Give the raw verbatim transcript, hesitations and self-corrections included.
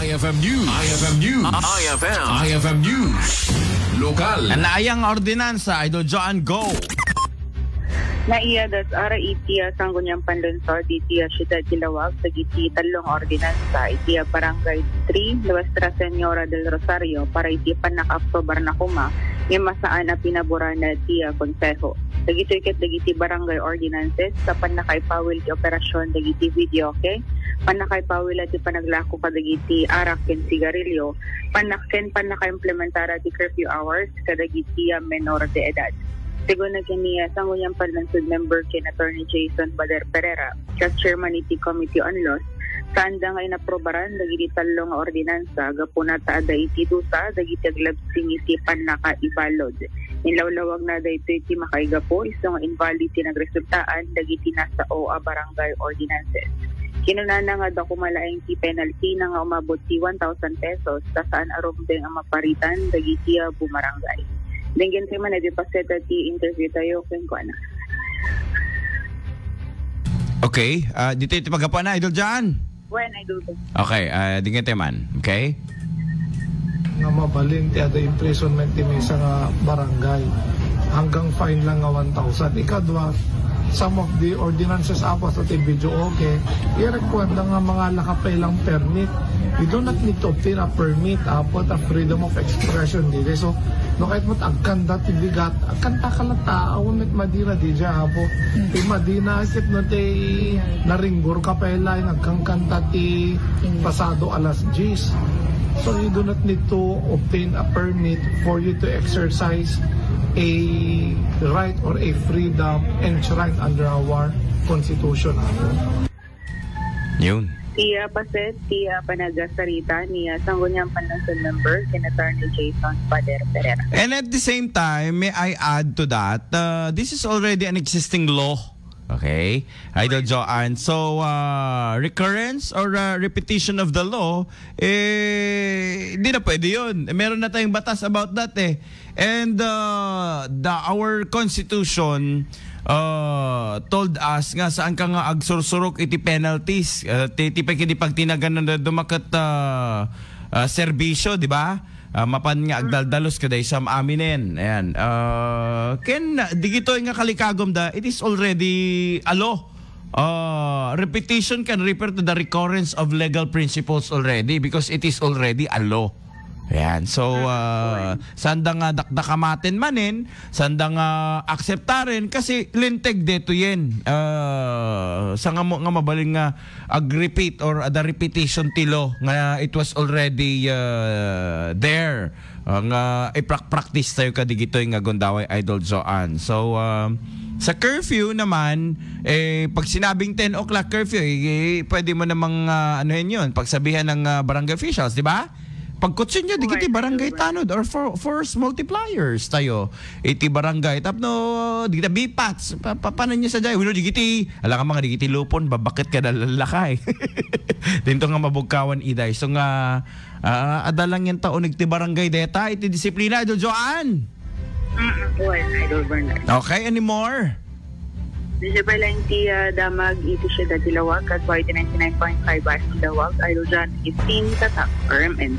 I F M News. I F M News. I F M. I F M News. Lokal. Naayang ordinansa, Idol Joan, go. Naiyadas ara iti a Sangguniang Panlungsod iti a Siudad ti Laoag dagiti tallo nga ordinansa iti a Barangay three, Nuestra Señora del Rosario, para iti pannakaaprobar na koma ngem masaan a pinaborana ti a Konseho. Dagitoy ket dagiti barangay ordinances a pannakaipawil ti operasyon dagiti videoke, pannakaipawil ti panaglako kadagiti arak ken sigarilyo, pannak-, ken pannakaimplementara ti curfew hours kadagiti a menor de edad. Segun na ken ni, ah, Sangguniang Panlungsod member ken Attorney Jason Bader Pereira, kas chairman iti Committee on Laws, saanda nga inaprobaran dagiti tallo nga ordinansa gapu na ta adda iti dusa dagiti aglabsing iti pannakaibalud. Inlawlawagna daytoy ti makaigapu isu nga invalid ti nagresultaan dagiti nasao a barangay ordinances. Kinunana nga adda koma laeng ti penalty na nga umabot ti one thousand pesos ta saan a rumbeng a maparitan dagiti a bumarangay. Denggen tayo man, iti paseta ti interview tayo kenkuana. Okay, ah, dito iti paggapuan na, Idol Jan. Wen, Idol Jan. Okay, ah, denggen tayo man. Okay? Nga mabalin ti ada imprisonment ti maysa nga barangay. Hanggang fine lang nga one thousand. Ikadua, some of the ordinances, apas, at video, okay. I-require na nga mga lakapay lang permit. You do not need to obtain a permit, apo, ta freedom of expression, di. So, no, kahit mo't agkanda ti bigat, agkanta ka lang ta, awan met madina, di, dya, apo. Ti madina, ket no, ti naringgor ka pa, ila, agkangkanta ti pasado alas diyes. So, you do not need to obtain a permit for you to exercise a right or a freedom enshrined under our Constitution, apo. Yun. Ti, ah, paset, ti, ah, panagsarita ni, ah, Sangguniang Panlungsod member, ken Attorney Jason Pader Pereira. And at the same time, may I add to that, uh, this is already an existing law. Okay? Idol Joanne. So, uh, recurrence or, uh, repetition of the law, eh, hindi na pwede yun. Meron na tayong batas about that eh. And, uh, the, our constitution, uh, told us nga saan ka nga agsursurok iti penalties. Uh, ti, ti pagkidi pagtinagan na dumakat, uh, uh, serbisyo, di ba? Uh, mapan nga agdaldalos kada isam aminen. Ayan. Uh, ken, digitoy nga kalikagom da, it is already a law. Uh, repetition can refer to the recurrence of legal principles already because it is already a law. Ayan. So, ah, sanda nga dakdakamaten manen, sanda nga akseptaren kasi linteg detoyen. Ah, sa nga mo, nga mabalin nga ag-repeat or ada repetition ti law nga it was already, ah, there. Ah, nga iprak-practice tayo kadigitoy nga gundaway Idol Joanne. So, ah, sa curfew naman, eh, pag sinabing ten o'clock curfew, eh, eh, pwede mo namang, ah, anuhin yun, pagsabihan ng, ah, barangay officials, di ba? Pagkutsun niya, di kiti barangay tanod or for, force multipliers tayo. Iti barangay. Tapno, di kita bipats. Pa, pa, paano niya sa jay? Wino, di kiti, alam ka mga di kiti lupon, babakit ka na lalakay. Dinto nga mabugkawan, iday. So nga, ah, ada lang yan taon, iti barangay deta, iti disiplina, Idol Joanne. Mm, well, Idol Bernard. Okay, anymore? Di siya pala yung ti, ah, damag, iti siya dati lawag, at Y T ninety-nine point five Bas Lawag, Idol John, fifteen, Tatak, R M N.